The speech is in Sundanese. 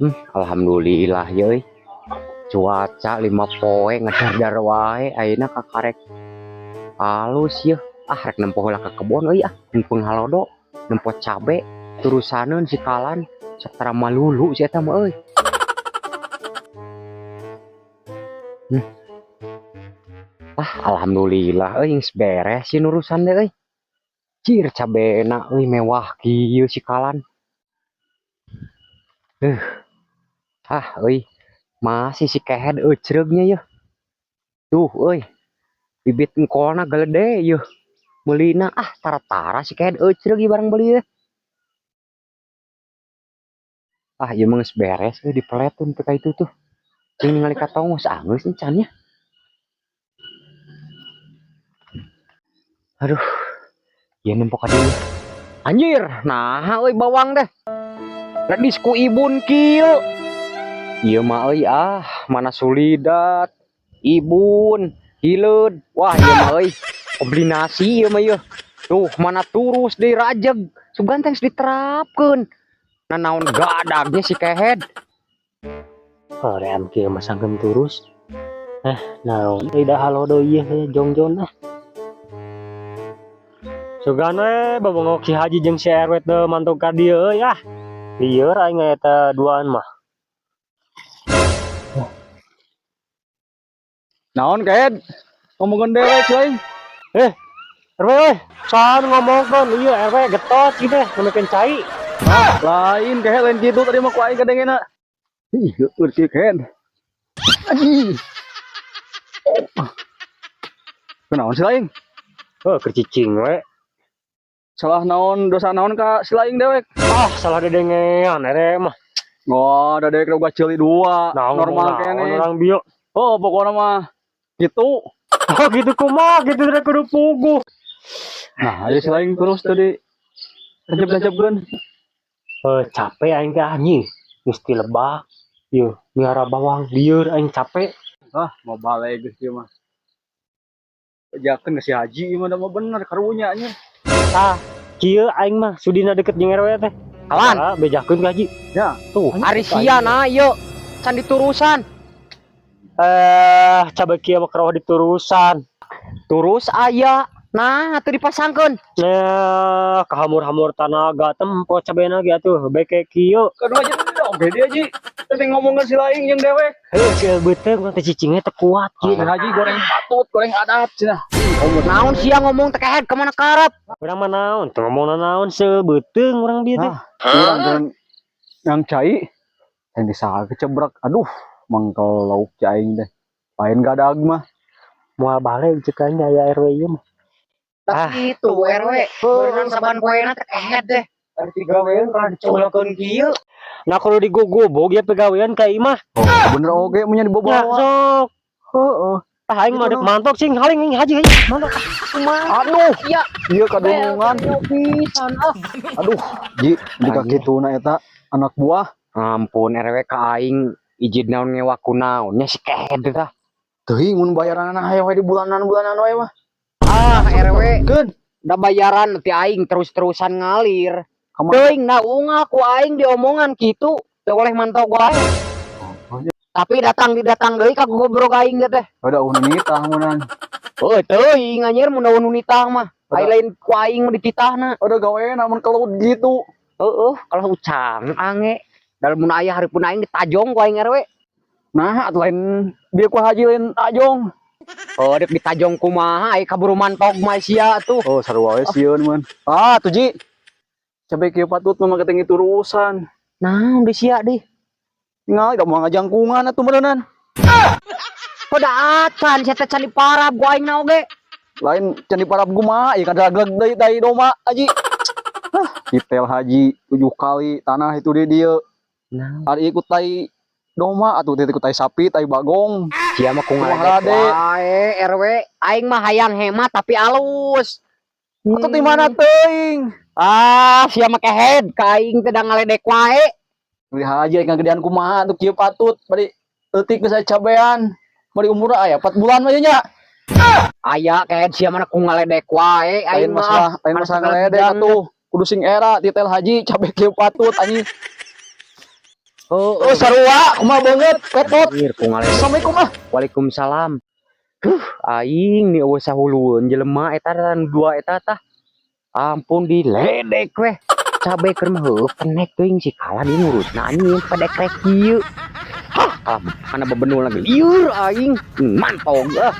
Alhamdulillah ya euy. Cuaca 5 poe ngedardar wae, ayeuna kakarek alus yeuh. Ah, rek nempo heula ka kebon euy, ah mumpung halodo nempo cabe terusaneun sikalan sok tara malulu si eta mah euy. Ah, alhamdulillah euy, geus beres sih urusan deh euy. Cir, cabena euy, mewah kieu sikalan. Ah euy, masih si kehed eucreugnya yeuh. Tuh euy, bibit engkolna gelede yeuh. Meulina ah tara-tara si kehed eucreug ieu barang beuli teh. Ah, ieu mah geus beres euy, dipeletun teh ka itu tuh. Cing ningali ka tongos anggeus encan nya. Aduh, ieu nempo ka dieu. Anjir, naha euy bawang teh. Redis ku ibun kieu. Ieu mah euy, ah, mana sulidat, ibun, hileud. Wah, ieu mah euy, kombinasi ieu mah ieu. Tuh, mana turus deui rajeg. Sugan teh geus diterapkeun. Nah, naon gadagnya si kehed. Hoream kieu mah sangkeun turus. Naon euy da halodo ieu jongjon ah. Sugan we babongok si Haji jeung si RW teu mantog ka dieu euy ah. Lieur aing eta duaan mah. Naon kehed? Ngomongkeun dewek lain. RW euy, saha nu ngomongkeun ieu RW getot ieu teh ngemekeun cai. Ah, lain kehed, lain kitu tadi mah ku aing kadengena. Ih, geueur kieu kehed. Anjing. Kunaon si lain? Heuh, keur cicing we. Salah naon, dosa naon ka si lain dewek? Ah, salah dedengean ere mah. Wah, da dewek uga ceuli dua. Naon normal naon keneh. Orang bieu. Oh, pokokna mah gitu. Oh, gitu kumaha gitu teh kudu puguh. Nah, ayo si lain terus tadi. Tancap-tancapkeun. Heuh, capek aing teh anjing. Mesti lebak. Ieu, miara bawang lieur aing capek. Ah, mau balik geus ieu mah. Jakeun ka si Haji ieu mah da mah bener karunya nya. Tah, kieu aing mah sudina deket jeung RW teh. Kawan. Ah, bejakeun ka Haji. Ya. Tuh. Ari sia na ieu can diturusan. Cabe kieu mah keroh diturusan. Turus aya. Nah, atuh dipasangkeun. Nah, kahamur-hamur tanaga tempo cabena ge atuh beke kieu. Kadua jendong ge dia Ji. Teh ngomongkeun si lain jeung dewek. Heuh, si beuteung teh cicingnya teh kuat kieu. Si Haji goreng patut, goreng adat cenah. Naon sia ngomong teh kehed ka mana karep? Urang mah naon, teu ngomong naon sebeuteung urang bieu teh. Ah, urang keur yang cai yang bisa kecebrak. Aduh, mangkel lauk cai aing teh. Lain gadag mah. Moal balik cek aing aya RW ieu mah. Ah, itu RW. Beunang saban poena teh kehed deh. Ari digawean Pernah diculkeun kieu. Nah, kudu digugubug ya pegawean ka ieu mah. Oh, bener oge mun nya Ya, dibawa. sok. Heeh. Tah aing mah dek mantok sing haling aing Haji haji mantok. Kumaha? Aduh, Iya, ieu kadulungan. Pisan ah. Aduh, Ji, jika kituna eta anak buah. Ampun RW ka aing ijid naon ngewa ku naon nya si kehed tah. Teuing mun bayaranna hayo we di bulanan-bulanan wae mah. Ah, RW, Keun, da bayaran ti aing terus-terusan ngalir. Kamana? Teuing na unga ku aing diomongan kitu, teu boleh mantau wae. Tapi datang didatang deui ka gobrok aing teh. Udah eueuh nitah munan. Heuh, teuing anjir mun eueuh nu nitah mah. Ai lain ku aing mah dititahna. Udah gawean mun kelut gitu. Heueuh, kalau ucang ange. Dalam mun aya hareupeun aing ditajong ku aing RW. Nah, atuh lain bieu ku Haji lain tajong. Oh, dek ditajong kumaha ai kaburu mantog mah sia tuh. Oh, sarua we sieun mun. Ah, tuh Ji. Cabe kieu patut mah ketengi turusan. Naon di sia deh. Tinggal da moal ngajangkungan atuh meureunnan. Pada acan sia teh can diparab ku aing na oge. Lain can diparab kumaha ieu kadragleg deui tai doma Haji. Hah, detail Haji 7 kali tanah itu di dieu. Nah, Ari ikut tai doma atuh teh ikut tai sapi, tai bagong. sia mah ku Kumaha ngaledek rade? wae RW. Aing mah hayang hemat tapi alus. Atuh di mana teuing? Ah, sia mah kehed ka aing teh da ngaledek wae. Beli haji aing ngagedean kumaha atuh kieu patut bari leutik geus aya cabean. Bari umurna aya 4 bulan mah nya. Aya kehed sia mah ku ngaledek wae Lain aing mah. masalah, lain Mana masalah segala ngaledek bidang atuh. Kudu sing era titel haji cabe kieu patut anjing. Oh, Oh, sarua, kumaha beungeut, petot. Anjir, ku ngaledek. Assalamualaikum ah. Waalaikumsalam. Huh, aing ni euweuh sahulueun jelema eta dan dua eta tah. Ampun, diledek weh. Cabe keur mah heueuh penek teuing si kalah di ngurusna anjing pedek rek kieu. Hah, kalah mana bebenul lagi. Lieur aing. Mantog ah.